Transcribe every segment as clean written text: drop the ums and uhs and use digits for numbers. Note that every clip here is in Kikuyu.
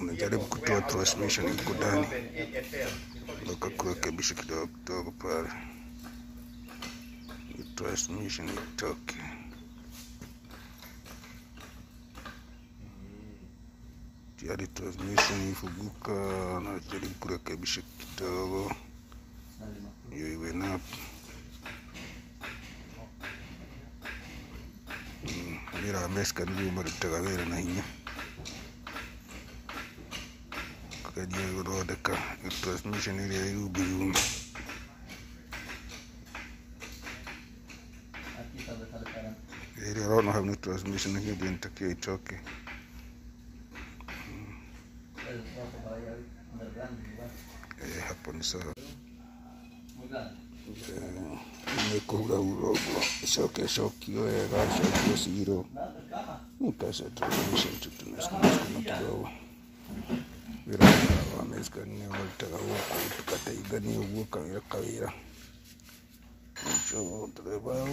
Najaribu kutoa transmission iko ndani, mpaka kurekebisha kidogo kidogo pale transmission itoke. Tayari transmission ifuguka, najaribu kurekebisha kidogo hiyo iwe napo. Wĩra wa Mexican nĩguo marutaga wĩra na hinya kũgeria gũthondeka transmission ĩrĩa ĩ rungu yume. Ĩrĩa ũrona hau nĩ transmission hiyo ndio inatakiwa itoke. Hapo ni sawa. Nimekura ũguo icoke icokio wega, icokio ciro nikasha transmission tu tunasukuma sukuma kidogo. Wĩra wa Mexican nĩ ũrutaga gũkũ tukateithania ũguo kawĩra kawĩra. Mucho trabajo.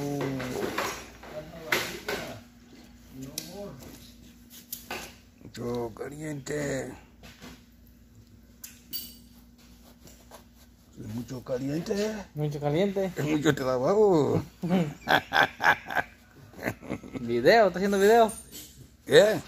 Mucho caliente. Mucho caliente. Mucho caliente. Es mucho trabajo. Video, ¿está haciendo video? Yeah.